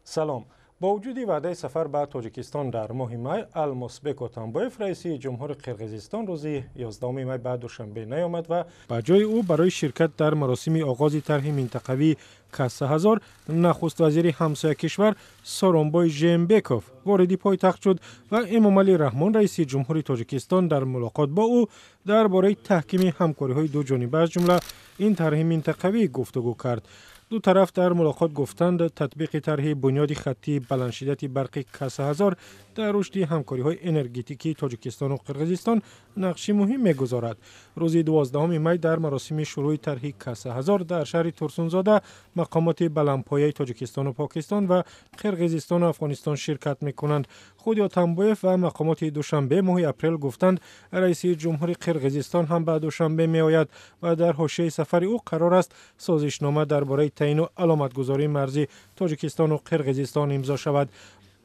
Салом. Бо вуҷуди ваъдаи сафар ба Тоҷикистон дар моҳи май, Алмосбек Отамбоев, раиси ҷумҳури Қирғизистон, рӯзи 11 май ба Душанбе наёмад ва ба ҷои ӯ барои ширкат дар маросими оғози тарҳи минтақавии Каса 1000 нахуствазири ҳамсоя кишвар Соронбой Жээнбеков вориди пойтахт шуд ва Эмомалӣ Раҳмон, раиси ҷумҳури Тоҷикистон, дар мулоқот бо ӯ дар бораи таҳкими ҳамкориҳои дуҷониба, аз ҷумла ин тарҳи минтақавӣ, гуфтугӯ кард. Ду тараф дар мулоқот гуфтанд, татбиқи тарҳи бунёди хаттии баландшиддати барқи Каса 1000 дар рушди ҳамкориҳои энергетикии Тоҷикистону Қирғизистон нақши муҳим мегузорад. Рӯзи 12 май дар маросими шурӯъи тарҳи Каса 1000 дар шаҳри Турсунзода мақомоти баландпояи Тоҷикистону Покистон ва Қирғизистону Афғонистон ширкат мекунанд. Худи Отамбоев ва мақомоти Душанбе моҳи апрел гуфтанд, раиси ҷумҳури Қирғизистон ҳам ба Душанбе меояд ва дар ҳошияи сафари ӯ қарор аст созишнома дар бораи таъину аломатгузории марзи Тоҷикистону Қирғизистон имзо шавад.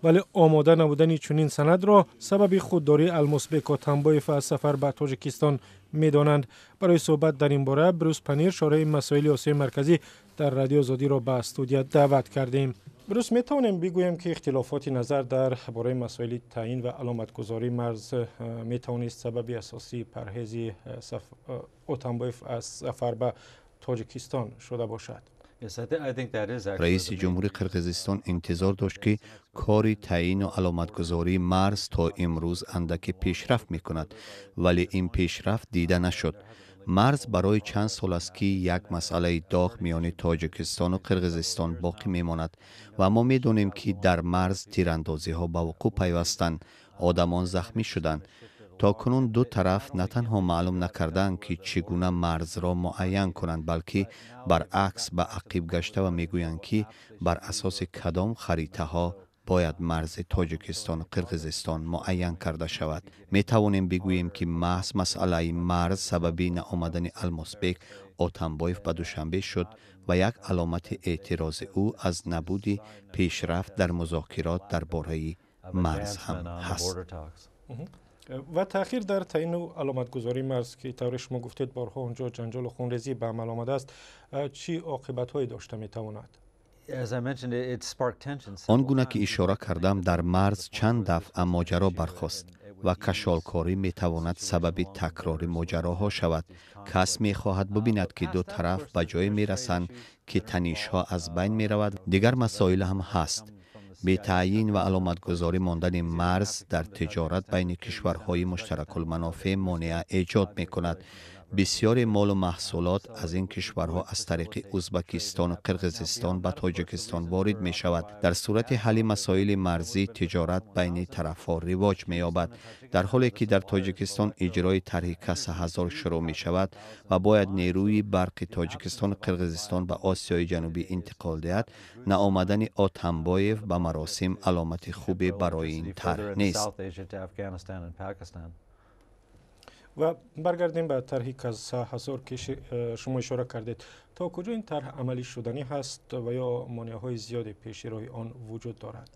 Вале омода набудани чунин санадро сабаби худдории Алмосбек Отамбоев аз сафар ба Тоҷикистон медонанд. Барои суҳбат дар ин бора Брюс Панир, шореҳи масоили Осиёи Марказӣ дар Радиои Озодиро ба студия даъват кардем. Брюс, метавонем бигӯем, ки ихтилофоти назар дар бораи масоили таъин ва аломатгузории марз метавонист сабаби асосии парҳези Отамбоев аз сафар ба Тоҷикистон шуда бошад? Раиси ҷумҳури Қирғизистон интизор дошт, ки кори таъину аломатгузории марз то имрӯз андаке пешрафт мекунад, вале ин пешрафт дида нашуд. Марз барои чанд сол аст, ки як масъалаи доғ миёни Тоҷикистону Қирғизистон боқӣ мемонад ва мо медонем, ки дар марз тирандозиҳо ба вуқӯъ пайвастанд, одамон захмӣ шуданд. То кунун ду тараф на танҳо маълум накардаанд, ки чӣ гуна марзро муайян кунанд, балки баръакс ба ақиб гашта ва мегӯянд, ки бар асоси кадом харитаҳо бояд марзи Тоҷикистону Қирғизистон муайян карда шавад. Метавонем бигӯем, ки маҳз масъалаи марз сабаби наомадани Алмосбек Отамбоев ба Душанбе шуд ва як аломати эътирози ӯ аз набуди пешрафт дар музокирот дар бораи марз ҳам ҳаст. Ва таъхир дар таъину аломатгузории марз, ки тавре шумо гуфтед, борҳо онҷо ҷанҷолу хунрезӣ ба амал омадааст, чӣ оқибатҳое дошта метавонад? Он гуна ки ишора кардам, дар марз чанд дафъа моҷаро бархост ва кашолкорӣ метавонад сабаби такрори моҷароҳо шавад. Кас мехоҳад бубинад, ки ду тараф ба ҷое мерасанд, ки танишҳо аз байн меравад. Дигар масоил ҳам ҳаст. Бетаъйин ва аломатгузорӣ мондани марз дар тиҷорат байни кишварҳои муштаракулманофеъ монеа эҷод мекунад. Бисёре молу маҳсулот аз ин кишварҳо аз тариқи Узбакистону Қирғизистон ба Тоҷикистон ворид мешавад. Дар сурати ҳалли масоили марзӣ тиҷорат байни тарафҳо ривоҷ меёбад. Дар ҳоле ки дар Тоҷикистон иҷрои тарҳи Каса 1000 шурӯъ мешавад ва бояд нерӯи барқи Тоҷикистону Қирғизистон ба Осиёи Ҷанубӣ интиқол диҳад, наомадани Отамбоев ба маросим аломати хубе барои ин тарҳ нест. Ва баргардем ба тарҳи Каса 1000, ки шумо ишора кардед. То куҷо ин тарҳ амалӣ шуданӣ ҳаст ва ё монеаҳои зиёде пеши роҳи он вуҷуд дорад?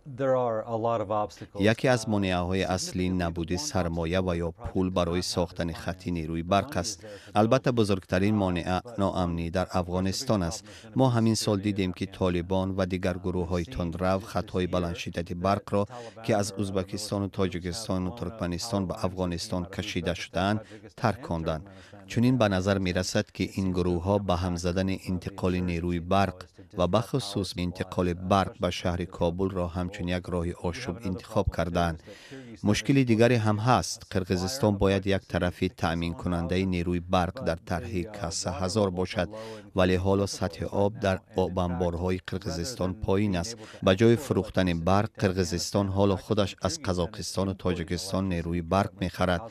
Яке аз монеаҳои аслӣ набуди сармоя ва ё пул барои сохтани хатти нерӯи барқ аст. Албатта, бузургтарин монеа ноамнӣ дар Афғонистон аст. Мо ҳамин сол дидем, ки Толибон ва дигар гурӯҳҳои тундрав хатҳои баландшиддати барқро, ки аз Узбакистону Тоҷикистону Туркманистон ба Афғонистон кашида шудаанд, тарконданд. Чунин ба назар мерасад, ки ин гурӯҳҳо ба ҳам задани интиқоли нерӯи барқ ва бахусус интиқоли барқ ба шаҳри Кобулро ҳамчун як роҳи ошӯб интихоб кардаанд. Мушкили дигаре ҳам ҳаст. Қирғизистон бояд як тарафи таъминкунандаи нерӯи барқ дар тарҳи Каса 1000 бошад, вале ҳоло сатҳи об дар обанборҳои Қирғизистон поин аст. Ба ҷои фурӯхтани барқ, Қирғизистон ҳоло худаш аз Қазоқистону Тоҷикистон нерӯи барқ мехарад.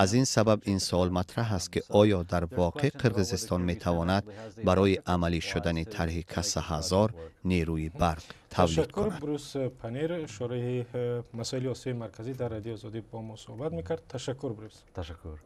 Аз ин сабаб ин суол матраҳ аст, ки оё дар воқеъ Қирғизистон метавонад барои амалӣ шудани тарҳи Каса 1000 нерӯи барқ тавлид Ташаккур. кунад? Брус Панер, шореҳи масоили Осиёи Марказӣ, дар Радиои Озодӣ бо мо суҳбат мекард. Ташаккур, Брус. Ташаккур.